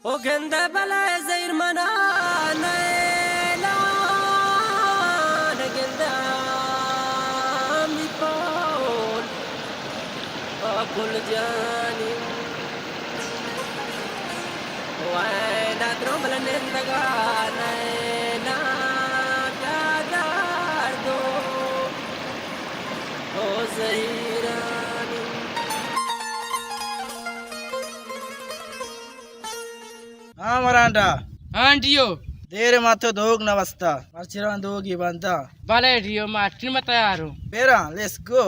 او گندہ بلائے زہیر منا نیلان گندہ می پول او گل جانی وینا درو بل نندگا نیلان دادار دو او زہیرانی۔ ہاں مرانڈا۔ ہاں ڈیو۔ دیر ما تو دوگ نہ وستا۔ مرچی ران دوگی بندا۔ بلے ڈیو ما ٹیم تیارو۔ بیرا، لیٹس گو۔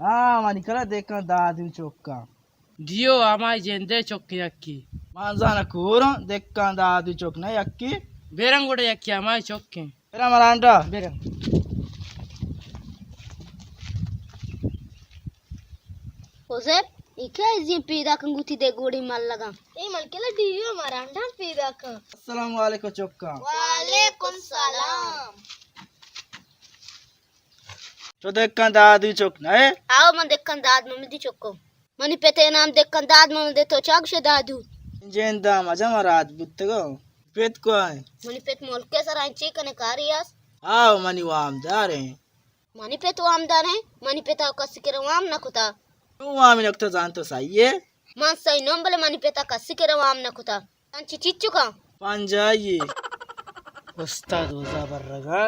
ہاں، منی کلا دیکھاں دادو چوکا۔ ڈیو ہمائی جندے چک یکی۔ مانزانا کورا دیکھاں دادو چک نہ یکی۔ بیرنگ گوڑا یکی ہمائی چکیں۔ برا مرانڈا۔ برا۔ حذیف، اے کیا ازیں پیداکاں گوتی دے گوڑی ملگا؟ اے ملکلا ڈیو مرانڈا پیداکاں۔ السلام علیکم چکا۔ وعلیکم السلام۔ تو دکان دادو چک نہ ئے؟ آو من دکان داد ممدی چکو۔ منی پتے نام دکان داد ممدی تو چاگش دادو۔ جندا مجا مراد بوتگو۔ پت کو ئے؟ منی پت ملک سر انچی کنے کاری است۔ آو منی وامدار ئے۔ منی پت وامدار ئے؟ منی پتا کسی کرا وام نہ کتا۔ تو وام نکتا زانتو سہی ئے؟ من سہی نم بلے منی پتا کسی کرا وام نہ کتا۔ انچی چیچکا؟ پنجائی۔ استاد وزا برگا۔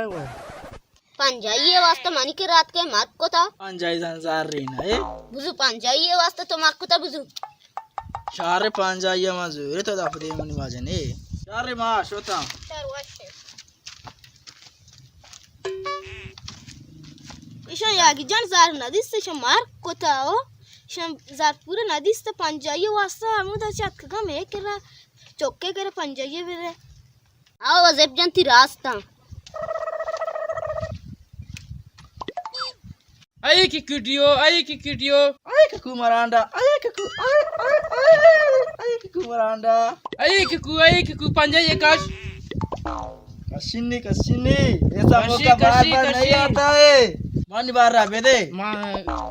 پنجائی واسطہ منی کہ رات کے مات کتا۔ پنجائی زن زر رینا اے۔ بزو پنجائی واسطہ تو مات کتا بزو۔ شار پنجائی ما زورے تو دف دے منی واجنے۔ شار ما شوتا۔ شار وش۔ ایشاں یاگی جان زر ندیست، ایشاں مار کتا او۔ ایشاں زر پورا ندیست، پنجائی واسطہ ہمودا چتکگا مے کرا، چکے کرا پنجائی برے۔ آو حذیف جان تی راستاں۔ اے کی کڈیو، اے کی کڈیو۔ اے ککو مرانڈا، اے ککو، اے، اے، اے، اے ککو مرانڈا۔ اے ککو، اے ککو، پنجائی کش۔ کشینی، کشینی، ایسا کشی، موقع بار کشی، بار کشی۔ نہیں آتا ہے۔ مانی بار را بدے۔ ما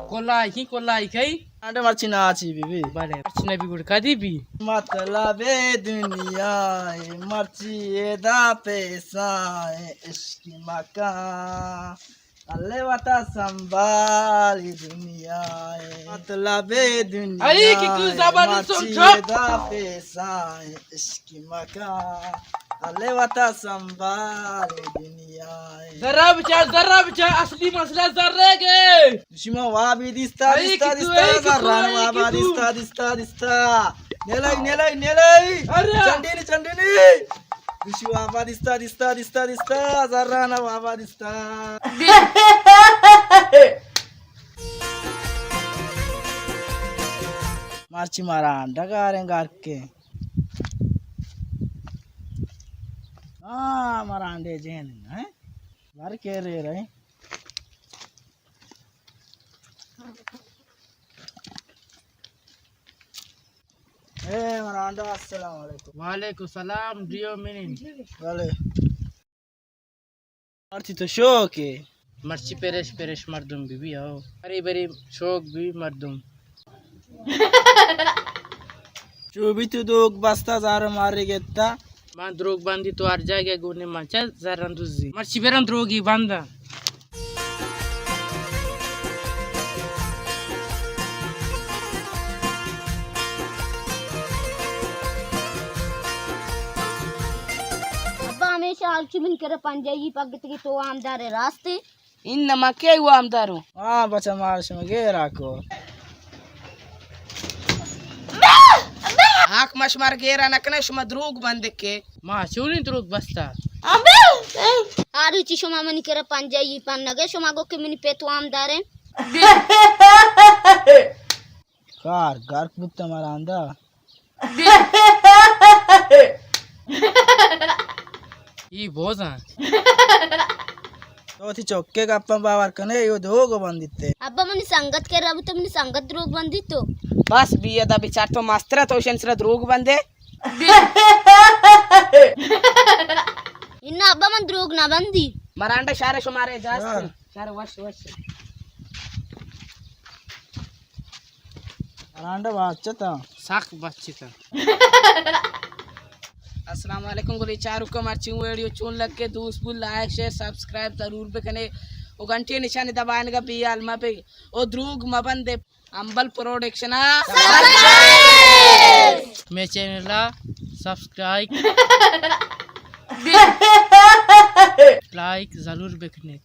کلائی کی، کلائی کئی۔ آنڈے مرچی ناچی بی بی۔ بلے، مرچی نبی گڑ کدی بی؟ مطلب دنیا ہے، مرچی ادا پیسہ ہے، عشق مکان۔ اللہ وطا سنبھال دنیا ہے۔ مطلب دنیا اے کہ تو ہے، زبردست مرچی سمجھو۔ ادا پیسہ ہے، عشق مکان۔ اللہ وطا سنبھال دنیا ہے۔ ذرہ بچار، ذرہ بچار، اصلی مسئلہ ذرہ گے۔ شما وابی دیستا، اے دیستا، کہ تو، دیستا، اے کہ تو، زران اے وابا کہ تو۔ دیستا، دیستا، دیستا۔ نیلائی، نیلائی، نیلائی۔ ارے۔ چنڈینی، چنڈینی۔ گوشی وابا دیستا، دیستا، دیستا، دیستا، زرانا وابا دیستا۔ مرچی مارا انڈا گاریں گارکے۔ ہاں، مارا انڈے جین ہیں۔ گارکے رے رہے۔ اے مرانڈا، السلام علیکم۔ وعلیکم السلام، ڈیو منی۔ بلے۔ مرچی تو شوک ئے۔ مرچی پریش پریش مردم بی بی ہو۔ بری بری شوک بی مردم۔ چو بی تو دوک بستا زار مارے گتا۔ من دروگ بندی تو ہر جاگہ گونے من چہ زرن دوزی۔ مرچی برن دروگی بندن۔ ابا ہمیشہ ہرچی من کرا پنجائی پگتگی تو آمدار راستے۔ این نمکے وامدارو۔ ہاں بچہ مار شما گیرا کو۔ آنک ما شمار گیرا نہ کنہ، شما دروگ بندکے۔ ما چونی دروگ بستا؟ آ روچی شما منی کرا پنجائی پن نگے، شما گو کہ منی پت وامدارے۔ کار گرک بوتا مراندا۔ ای بوزاں۔ تو وتی چکے گپاں باور کنے، یو دروگ بندیتے۔ ابا منی سنگت کرا بوتو، منی سنگت دروگ بندیتو۔ بس بی ادا بچار تو مسترا تو شن سرا دروگ بندے۔ انا ابا من دروگ نہ بندی۔ مرانڈا شار شمارے جاست۔ ہاں۔ شار وش وش۔ رانڈا بچتا۔ سخت بچتا۔ السلام علیکم گلیں چاروکاں، مرچی ویڈیو چون لگے؟ دوست بو، لائک، شیئر، سبسکرائب ضرور بکنے و گھنٹی نشانی دبائنگا بے حال مبے و دروگ مبندے۔ امبل پروڈکشن ءَ مے چینل ءَ سبسکرائب، لائک ضرور بکنیت۔